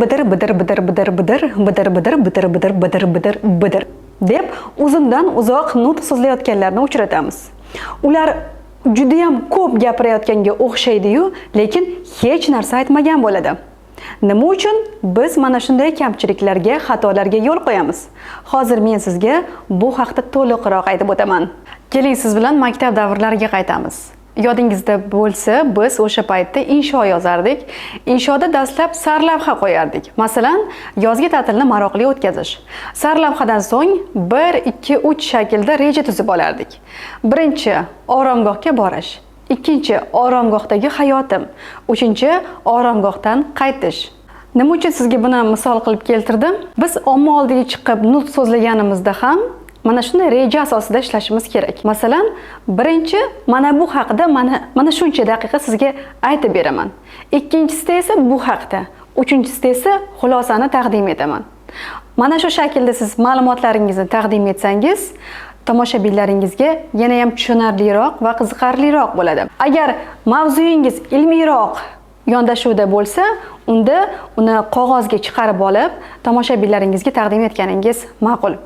Bidir bidir bidir bidir bidir bidir bidir bidir bidir bidir bidir bidir bidir deb uzundan uzoq nutq so'zlayotganlarni uchratamiz. Ular judayam ko'p gapirayotganga o'xshaydi-yu, lekin hech narsa aytmagan bo'ladi. Nima uchun biz mana shunday kamchiliklarga, xatolarga yo'l qo'yamiz? Hozir men sizga bu haqda to'liqroq aytib o'taman. Keling, siz bilan maktab davrlariga qaytamiz. Yodingizda bo'lsa, biz o'sha paytda insho yozardik. Inshoda dastlab sarlavha qo'yardik. Masalan, yozgi ta'tilni maroqli o'tkazish. Sarlavhadan so'ng 1, 2, 3 shaklda reja tuzib olardik. Birinchi, oromgohga borish. Ikkinchi, oromgohdagi hayotim. Uchinchi, oromgohdan qaytish. Nima uchun sizga buni misol qilib keltirdim? Biz omma oldiga chiqib nutq so'zlaganimizda ham mana shunday reja asosida ishlashimiz kerak. Masalan, birinchi, mana bu haqida mana shuncha daqiqa sizga aytib beraman. Ikkinchisida esa bu haqda, uchinchisida esa xulosani taqdim etaman. Mana shu shaklda siz ma'lumotlaringizni taqdim etsangiz, tomoshabinlaringizga yana ham tushunarliroq va qiziqarliroq bo'ladi. Agar mavzuyingiz ilmiyroq yondashuvda bo'lsa, unda uni qog'ozga chiqarib olib, tomoshabinlaringizga taqdim etganingiz ma'qul.